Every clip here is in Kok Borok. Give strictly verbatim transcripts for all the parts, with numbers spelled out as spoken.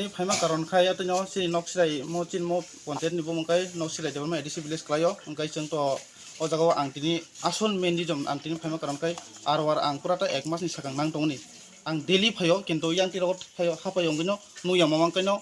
Phaima karon khai atwino chini nok sirai mo chini mo ponchayat ni bumung kai nok sirai development A D C village khlaio, hwnkhe chwng to o jaga o ang tini asol main reason ang tini phaima karon khai R O R ang pura ta ek mas ni sakang nang tongni. Ang daily phaio, kintu yang tiro phaio, hapai ongino nuya mamang kaino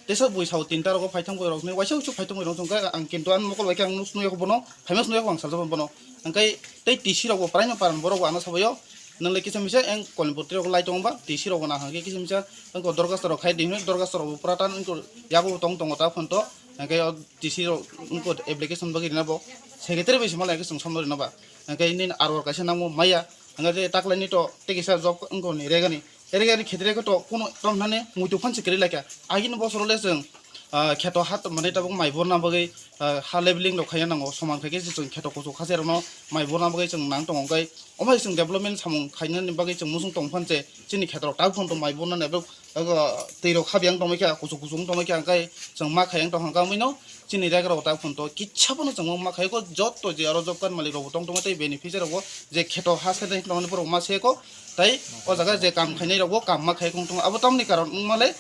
tesa bui sao tinta rogo phaithang bui rokni waisa usu phaithang bui rok chwng khe ang kintu ang mokol bai khe ang nuya bono phaima nuya ang salsa bono. Hwnkhe tei T C rok bo praino paran borok bo ano sabaio. Nang le kisa misa eng Koilampur twi rok lai tongo ba, T C rok bo nang hwnkhe kisa misa eng ko dorkhas rok khai di hinwi dorkhas rok bo pura tan eng ko yago tong tongo ta phone to, hwnkhe o T C rok eng ko application bagwi rina bo secretary bai se malai khe chwng somno rina ba, hwnkhe nini R O R kaisa nangmo maya, hwnkhe je taklaini to tei kisa job eng ko ni regani, regani khetre khe to kuno tom hwnani muitu phan se kwrwi lai kha. Agini bosoro le chwng, ah, kheto ha mane tabuk mai borna bagwi, ah, ha leveling rok khaina nango, soman khai khe se chwng kheto kuchuk ha se rokno mai borna bagwi chwng nang tongo, hwnkhe Omo hai chwng development samung khainani bagwi chwng muchung tong phan se chini khetrok tak phano mai bono nai bo, ah, twi rok habiyang tongwi kha, kuchuk kuchuk wng tongwi kha, hwnkhe chwng ma khayang tong kha, wngwi no chini rega rok tak phano to kisa bono chwng ma khayo, joto je aro job card malik rok bo tong tongma tei beneficiary rok bo je kheto ha se tong mani borok ma se ko, tei o jaga je kam khainai rok bo kam ma khai tong tongo, abo tamni karon wngma le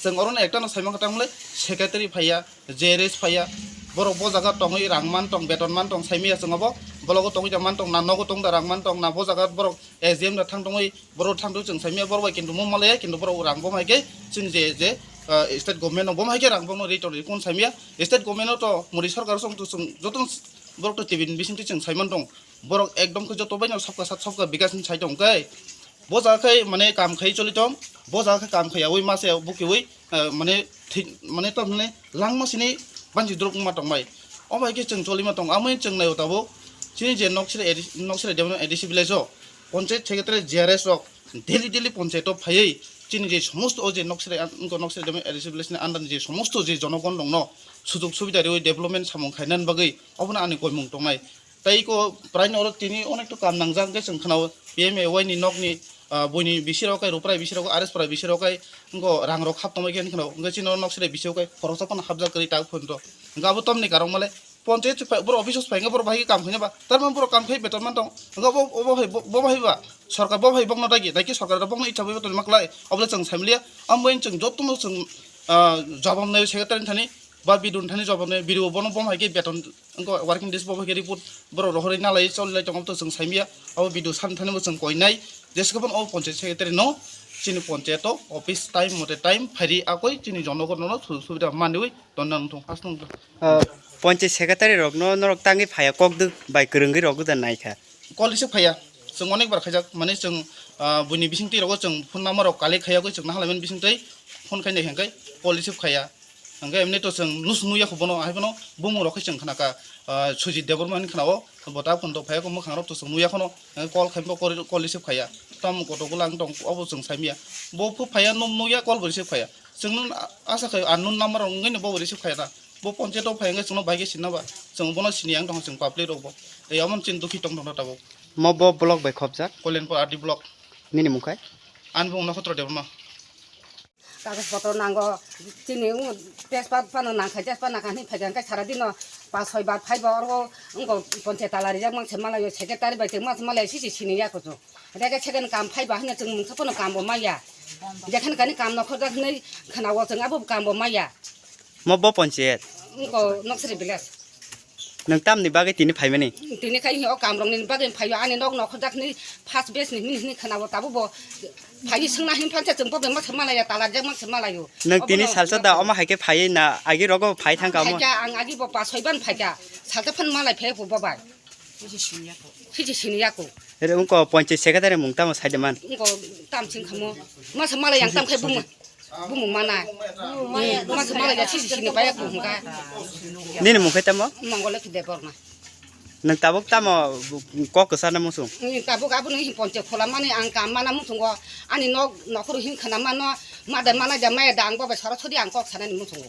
chwng oro no ekta no sai mankha, tamo le secretary phaiya, J R S phaiya, borok bo jaga tongwi rang man tong, beton man tong, saimaya chwng obo, blogo tongwi da man tong, na nogo tong da rang man tong, na bo jaga borok S D M da thang tongwi, borok thang tong chwng saimaya, borok bai kintu mung malaya, kintu borok rang bo hai khe chwng je, je, ah, state government no bo hai khe rang bo no ri tong ri kun saimaya, state government no to Modi sarkar song to chwng joto borok to T V ni bising twi chwng sai man tong, borok ekdom khe joto bai no sabka sat sabka bikas ni sai tong khe, bo jaga khe mane kam khai choli tong, bo jaga khe kam khai yaui ma se bukiui, ah, mane thik, mane to mane langma sini banchi drop ma tong bai. O bai khe chwng choli ma tong, amoi chwng nai o tabuk chini je Noksire A D C, Noksire Development A D C village o ponchayat secretary J R S rok daily daily ponchayat o phaiwi chini je somosto o je Noksire, ang Noksire Development A D C village ni under ni je somosto je jonogon rok no sujog subida riwi development samung khainani bagwi obono ani koimung tongnai. Tei eko praino oro tini onek to kam nangjak hwnkhe chwng khwnao P M A Y ni nokni, ah, buini bisirok kai, ruprai bisirok, R S prai bisirok kai, wngkha rang rok hap tongbai khe wngkha, wngkha chini oro nok sere bisirok kai, khoroksa phano hapjak kwrwi tak phone to. Wngkha abo tamni karok male ponchayat chuk phai, borok office phai wngkha, borok bahai khe kam khaina ba, tar mane borok kam khai beton man tong, wngkha bo, bo, bo, bo bahai ba, sorkar bo bahai bokno dagi, dagi sorkar bokno icha bai beton ma klai, obo le chwng sai maliya, amo bai chwng jotono chwng, ah, jabam nai secretary thani, ba B D O thani jabam nai, B D O bono bo bahai khe beton Wngkha working days bo hai khe report borok rohorwi nalai choli lai tongo, to chwng saimaya. Abo video san thani bo chwng koinai. Jeske phano o ponchayat secretary no chini ponchayat o office time mote time phairi akoi chini jonogon no sujog subida manwi tonna wngthong. Aswk wngkha. Ah, ponchayat secretary rok no norok tangwi phaiya, kok dwk bai kwrwngwi rok da naikha. Call receive khaiya. Chwng onek bar khaijak, mane chwng, ah, buini bisingtwi rogo chwng phone number rok collect khaiya, koi chwng nahalai mani bisingtwi phone khaina hwnkhe call receive khaiya. Hwnkhe emni to chwng nus nuya kho bono, hai bono bumung rok khe chwng khna kha, ah, Sujit Debbarma hinwi khna o, bo ta phone to phaiya kho mwkhang rok to chwng nuya khono, hwnkhe call khai bo call, call receive khaiya. Tamo koto golang tong obo chwng saimaya. Bo phu phaiya, num nuya, call bo receive khaiya. Chwng nung a-, asa khai unknown number rok wngwi no bo receive khaiya na. Bo ponchayat o phai wngwi chwngno bai khe sinna ba. Chwng bono sini yang tong chwng public rok bo. Tei omo chini dukhi tong tong tabuk. Mo bo block bai khopjak? Kolyanpur R D block. Nini mung khai? Ani bung Nokhotro Debbarma. Kagoj potro nango, chini tejpat phano nangkha, tejpat nangkha hinwi phaikha, hwnkhe sara dino pas soi bar phaibo oro wngkha ponchayat tala rijak mangse malaio, secretary bai tongma malaio, sisi sini ya kuchuk. Rega second kam phaiba hwnwi chwng mungsa phano kambo maya. Jekhani kani kam nokhorjak hinwi khwnao chwng abo kambo maya. Mo bo ponchayat? Wngkha Noksri village. Nwng tamni bagwi tini phaimani? Tini khai o kamrokni bagwi phaio, ani nok nokhorjak hinwi first batch ni hinwi hinwi khwnao, tabuk bo phaiwi swngna hinwi phansa chwng bo bemsa malaio, talarjak mangsa malaio. Nwng tini salsa da omo hai khe phaiwi na agi rogo phai thangkha omo? Phaikha, ang agi bo pas soi ban phaikha, salsa phan malai phai bo bai. Siji sini yaku. Ere wngkha ponchayat secretary mung tamo saide man? Wngkha tam sing khamo. Masa malai yang tam khai bumung. Bumung mana. Masa malai ya sisi sini paya ku hungka. Nini mung khai tamo? Mongol ki Debbarma. Nwng tabuk tamo kok kwsa na musung? Nwng tabuk abo nwng ponchayat khola mani ang kam mana musung go. Ani nok nokhor hin khana mano. Mada mana ja maya da ang bo bai sara sodi ang kok sana ni musung go.